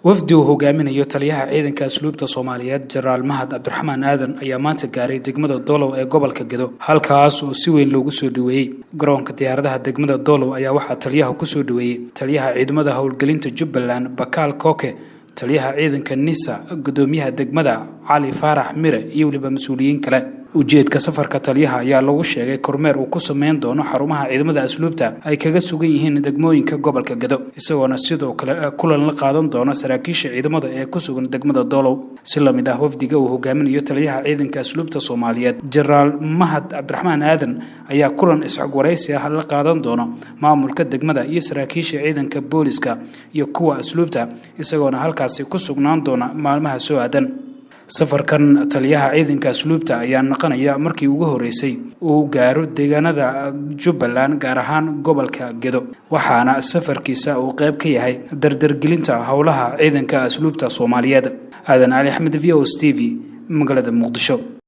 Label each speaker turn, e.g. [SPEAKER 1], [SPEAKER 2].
[SPEAKER 1] Wafdi uu hogaaminayo taliyaha ciidanka asluubta Soomaaliyeed, Jenaraal Mahad Cabdiraxmaan Aadan, ayaa maanta gaaray degmada Doolow ee gobolka Gedo, halkaas oo si weyn loogu soo dhoweeyey. Garoonka diyaaradaha degmada Doolow ayaa waxaa taliyaha ku soo dhoweeyey taliyaha ciidamada howlgelinta Jubbaland, Bakaal Kooke, taliyaha ciidanka NISA, gudoomiyaha degmada Cali Faarax Mire iyo weliba mas-uuliyiin kale. Ujeedka safarka taliyaha ayaa lagu sheegay kormeer uu ku sameyn doono xarumaha ciidamada asluubta ay kaga sugan yihiin degmooyinka gobolka Gedo, isagoona sidoo kale kulan la qaadan doono saraakiisha ciidamada ee ku sugan degmada Doolow. Si lamid ah wafdiga uu hogaaminayo taliyaha ciidanka asluubta Soomaaliyeed, Jenaraal Mahad Cabdiraxmaan Aadan, ayaa kulan isxog waraysi ah la qaadan doono maamulka degmada iyo saraakiisha ciidanka booliska iyo kuwa asluubta, isagoona halkaasi ku sugnaan doona maalmaha soo aadan. Safarkan taliyaha ciidanka asluubta ayaa naqanaya markii ugu horeysay uu gaaro deegaanada Jubbaland, gaar ahaan gobolka Gedo, waxaana safarkiisa uu qayb ka yahay dardargelinta howlaha ciidanka asluubta Soomaaliyeed. Aadan Cali Axmed, V O S T V, magaalada Muqdisho.